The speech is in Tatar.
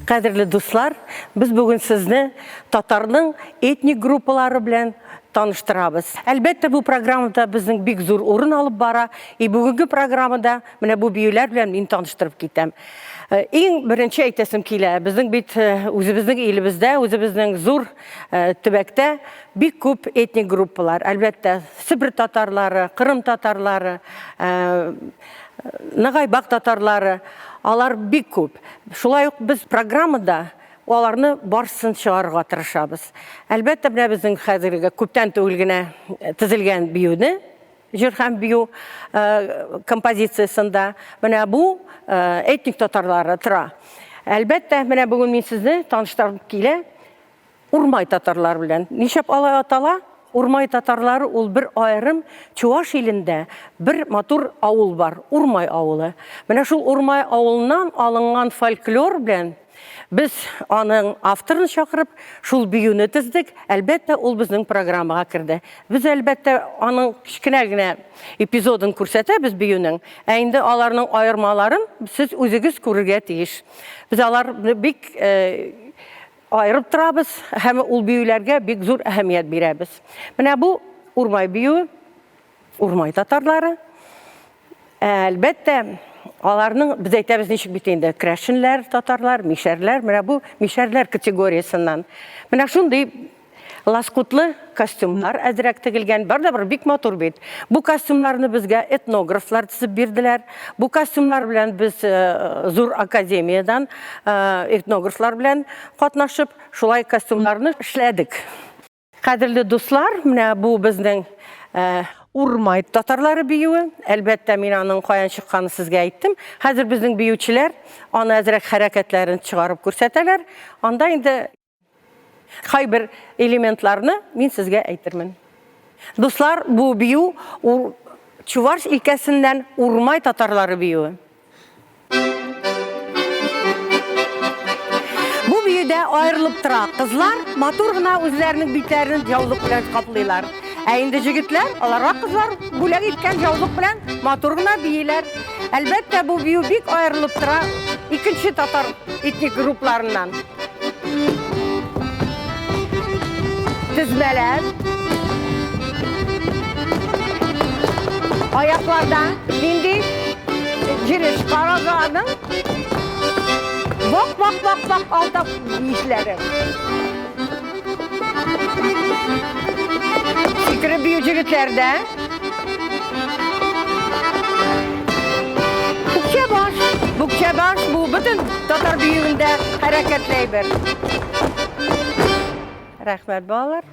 Кадерле дуслар, без бүген сезне татарның этник группалары белән таныштырабыз. Әлбәттә, бу программада безнең бик зур урын алып бара. И бүгенге программада менә бу биюләр белән мин таныштырып китәм. Э, иң беренче әйтәсем килә, безнең бит э, үзебезнең илебездә, үзебезнең зур э, төбәктә бик күп этник группалар. Әлбәттә, Себер татарлары, Кырым татарлары, Нагайбак татарлары, алар бик күп. Шулай ук без программада аларны барсын чыгарырга тырышабыз. Әлбәттә, менә безнең хәзерге күптән түгел генә тезелгән биюне, җыр һәм бию композициясендә менә бу этник татарлары тора. Әлбәттә, менә бүген мин сезне таныштырып килә Урмай татарлары белән. Нишләп алай атала? Урмай татарлары ул бер аерым Чуаш илендә бер матур авыл бар, Урмай авылы. Менә шул Урмай авылыннан алынган фольклор белән без аның авторын чакырып, шул биюне тездек. Әлбәттә, ул безнең программага керде. Без, әлбәттә, аның кечкенә генә эпизодын күрсәтәбез биюнең, ә инде аларның аермаларын сез үзегез күрергә тиеш. Без аларны бик э, Аерып торабыз һәм ул биюләргә бик зур әһәмият бирәбез. Менә бу Урмай биюе, Урмай татарлары. Әлбәттә, аларның без әйтәбез ничек бит инде, крәшенләр, татарлар, мишәрләр, менә бу мишәрләр категориясеннән. Менә шундый лоскутлы костюмнар әзрәк тегелгән, бар да бер бик матур бит. Бу костюмнарны безгә этнографлар төзеп бирделәр. Бу костюмнар белән без э, зур академиядән э, этнографлар белән катнашып, шулай костюмнарны эшләдек. Кадерле дуслар, менә бу безнең э, Урмай татарлары биюе. Әлбәттә, мин аның каян чыкканын сезгә әйттем. Хәзер безнең биючеләр аны әзрәк хәрәкәтләрен чыгарып күрсәтәләр. Анда инде Кайбер элементларны мин сезгә әйтермен. Дуслар, бу бию ул Чуваш илкәсеннән Урмай татарлары биюе. Бу биюдә аерылып тора. Кызлар матур гына үзләренең битләрен яулык белән каплыйлар. Ә инде җегетләр, аларга кызлар бүләк иткән яулык белән матур гына бииләр. Әлбәттә, бу бию бик аерылып тора икенче татар этник группларыннан. Тезмәләр. Аякларда нинди җиреш караганың вак-вак-вак-вак алта биешләре. Сикереп бию җегетләрдә. Букча баш. Букча баш бу бөтен татар биюендә хәрәкәтле әйбер. Рәхмәт, балалар.